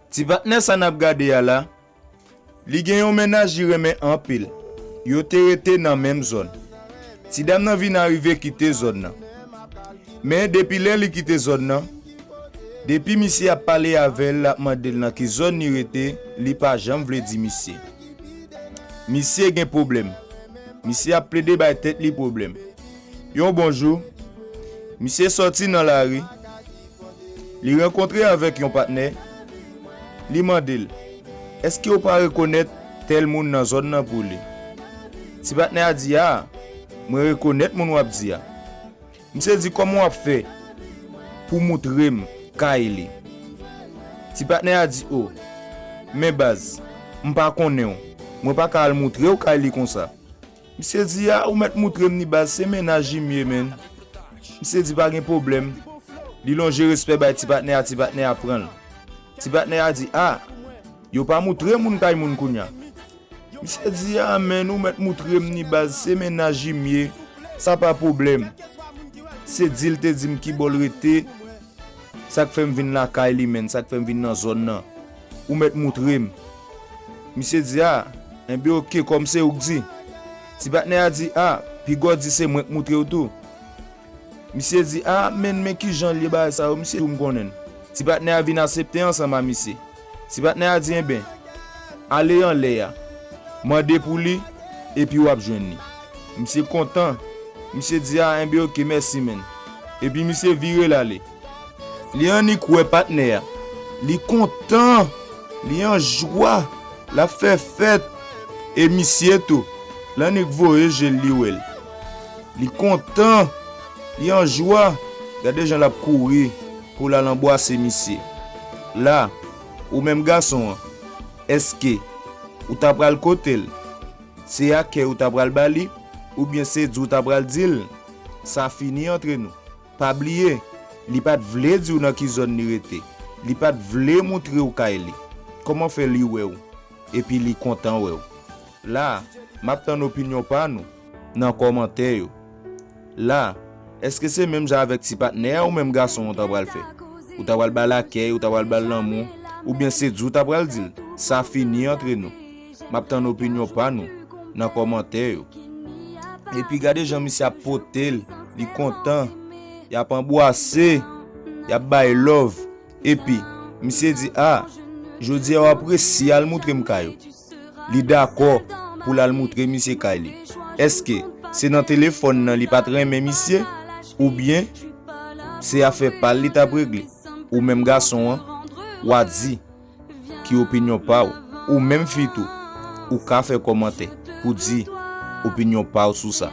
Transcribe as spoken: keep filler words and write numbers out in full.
Ti patnè sa n ap gade a la, li gen yon mennaj li renmen anpil. Yo te rete nan menm zòn. Ti dam nan vin arive kite zòn nan. Men depi lè li kite zòn nan, depi misye ap pale avè l, l ap mande l nan ki zòn li rete, li pa janm vle di misye. Misye gen pwoblèm. Misye ap plede bay tèt li pwoblèm. Yon bon jou, misye sòti nan lari, li rankontre avèk yon patnè, li mande l, "Èske w pa rekonèt tèl moun nan zòn nan pou li?" Ti patnè a di, "A, mwen rekonèt moun w ap di a." Misye di, "Kòman w ap fè pou moutre m kay li?" Ti patnè a di, "O, men baz, m pa konnen w. Mwen pa ka al moutre w kay li konsa." Misye di, "A, ou mèt moutre m ni baz, se mennaj li m ye, menn." Misye di, "Pa gen pwoblèm." Li lonje respè bay ti patnè a, ti patnè a pran l. Ti patnè a di, "A, yo pa moutre moun kay moun kounya." Misye di, "A, menn, ou mèt moutre m ni baz, se mennaj li m ye, sa pa pwoblèm." Se di l te di m kibò l rete, sa k fè m vin lakay li, menn, sa k fè m vin nan zòn nan. Ou mèt moutre m. Misye di, "A, enben oke, kòm se ou k di." Ti patnè a di, "A, piga w di se mwen k moutre w tou." Misye di, "A, menn, men kijan l ye bagay sa yo, misye tou m konnen l." Ti patnè a vin asepte ansanm a misye. Ti patnè a di, "Enben, ale anlè a, mande pou li, epi w ap jwenn li." Misye kontan. Misye di, "A, enben oke, mèsi, menn." Epi misye vire l ale. Li annik wè patnè a. Li kontan. Li an jwa. L ap fè fèt. E misye tou, l annik voye je l, li wè l. Li kontan. Li an jwa. Gade jan l ap kouri pou l al anbwase misye. La, ou menm gason an, èske ou ta pral kote l? Se akèy ou ta pral ba li, oubyen se di w ta pral di l? Sa fini antre nou. Pa bliye, li pa t vle di w nan ki zòn li rete. Li pa t vle moutre w kay li. Kòman fè li wè w, epi li kontan wè w? La, m ap tann opinyon pa nou nan kòmantè yo. La, èske se menm jan avèk ti patnè a ou menm gason an w ta pral fè? Ou ta pral ba l akèy, ou ta pral ba l lanmou, oubyen se di w ta pral di l? Sa fini antre nou. M ap tann opinyon pa nou nan kòmantè yo. Epi gade jan misye ap pote l, li kontan, y ap anbwase, y ap bay love. Epi, misye di, "A, jodi a w ap resi al moutre m kay ou." Li dakò pou l al moutre misye kay li. Èske se nan telefòn nan li pa t renmen misye? Oubyen se afè pa l li t ap regle? Ou menm gason an, w a di ki opinyon pa w. Ou menm fi tou, ou ka fè kòmantè pou di opinyon pa w sou sa.